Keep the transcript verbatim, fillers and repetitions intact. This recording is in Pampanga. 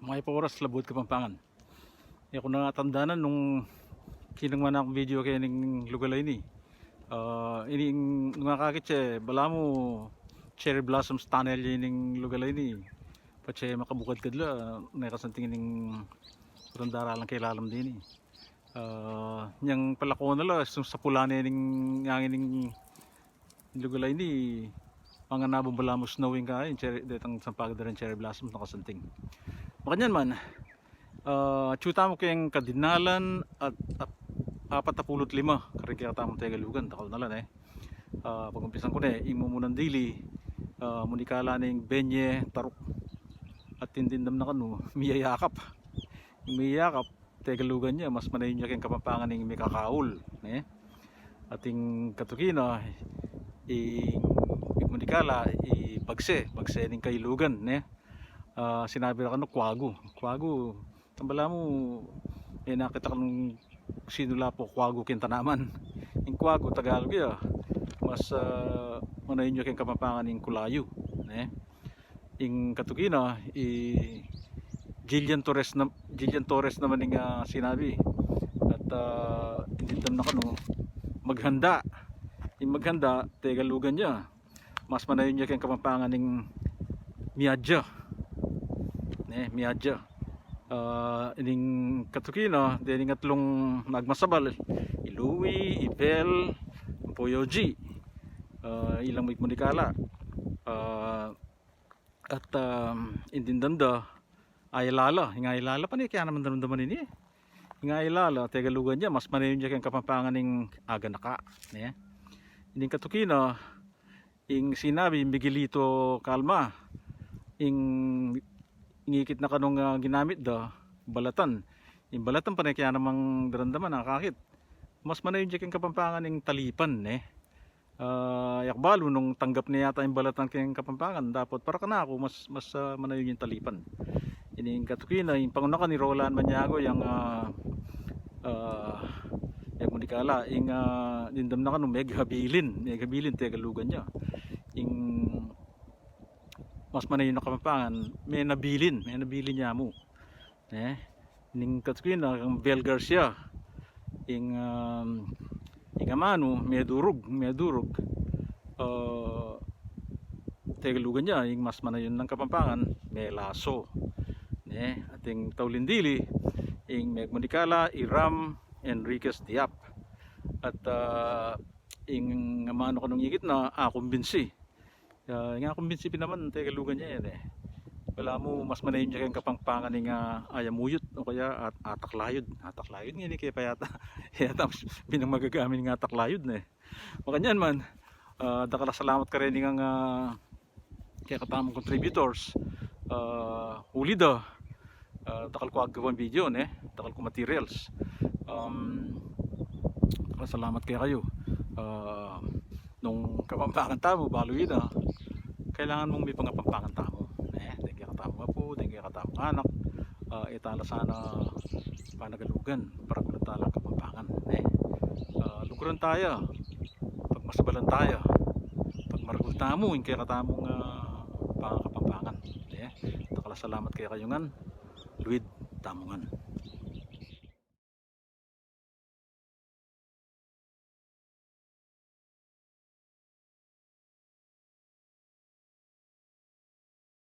Mayap a oras, Labuad Kapampangan. E ku na tandanan nung kineng man akung video keng lugal a ini. Ah, ini nung akakit ye, balamu cherry blossoms tunnel ye ining lugal a ini. Patse makabukad kadla, ne kasanting ining patang daralan keng lalam dini. Ah, nyang palako na la, sung sapula ne ning angin ning lugal a ini, manganabang balamu snow ing kain, cherry, detang sampagad da ring cherry blossoms na kasanting. Makanyan man, ah, atyu tamu keng kadinalan at, at apat a pulu't lima karing kekatamung Tegalugan, dakal na la ne. Ah, pagumpisan ku ne, ing mumunan dili, ah, munikala ne ing benye, taruk. At ing dimdam na kanu, miyayakap. Ing miyayakap, Tegalugan ya, mas manayun ya keng Kapampangan ing mikakaul, ne? At ing katuki na, ing, ing munikala, i bagse, bagse ning kailugan, ne? Ah, sinabi da kanu, kwagu. Kwagu, tambala mu, e na kita kung sinula pu kwagu keng tanaman. Ing kwagu, Tagalog ya, mas, ah, manayun ya keng Kapampangan ing kulayu, ne? Ing katuki na, i Jillian Torres na, Jillian Torres naman ing, ah, sinabi. At, ah, ing dimdam na kanu, maghanda. Ing maghanda, Tegalugan ya, mas manayun ya keng Kapampangan ing miadya. Ne, miadya. Ah, ining katuki na, dening atlung magmasabal, i Louie, i Bel, i Poyoji, ah, ilang mikmunikala. Ah, at, um, ing dimdam da, ayalala. Ing ayalala, pane kaya naman daramdaman ini? Ing ayalala, Tegalugan ya, mas manayun ya keng Kapampangan ing aganaka, ne? Ining katuki na, ing sinabi, Miguelito Calma, ing, ing ikit na kanung, ah, ginamit da, balatan. Ing balatan, pane kaya namang daramdaman, akakit. Mas manayun ya keng Kapampangan ing talipan, ne? Ah, e ku balu nung tanggap ne yata ing balatan keng Kapampangan, dapot para kanaku mas, mas, ah, manayun ya ing talipan. Ining katuki na, ing pangunakan ni Roland Maniago yang, ah, ah, yang munikala, ing, ah, dimdam na kanu, meghabilin, meghabilin Tegalugan ya. Ing mas manayun a Kapampangan, menabilin, menabilin ya mu. Ne? Ning katuki na, kang Bel Garcia, ing, um, ing amanu, medurug, medurug. Ah, Tegalugan ya, ing mas manayun nang Kapampangan, melaso. Ne? At ing tauling dili, ing megmunikala, i Ram Enriquez Diap. At, ah, ing amanu kanung ikit na, akumbinsi. Ah, ing akumbinsi pin naman, Tegalugan ya yan e. Balamu mas manayun ya keng Kapampangan ing, ah, ayamuyut o kaya at-, ataklayud. Ataklayud ngeni, kaya pa yata, yata mas binang magagamit ing ataklayud ne. Makanyan man, ah, dakal a salamat kareng, ah, kekatamung contributors. Ah, uli da, ah, dakal ku agawang video ne, dakal ku materials. Um, dakal a salamat kekayu. Ah, nung Kapampangan tamu, balu yu na, kailangan mung mipangapampangan tamu, ne? Deng kekatamung apu, deng kekatamung anak, ah, e tala sana panagalugan, paragulan tala Kapampangan, ne? Ah, luguran taya, pagmasabalan taya, pagmaragul tamu ing kekatamung, ah, pangakapampangan, ne? Dakal a salamat kekayu ngan, luid tamu ngan.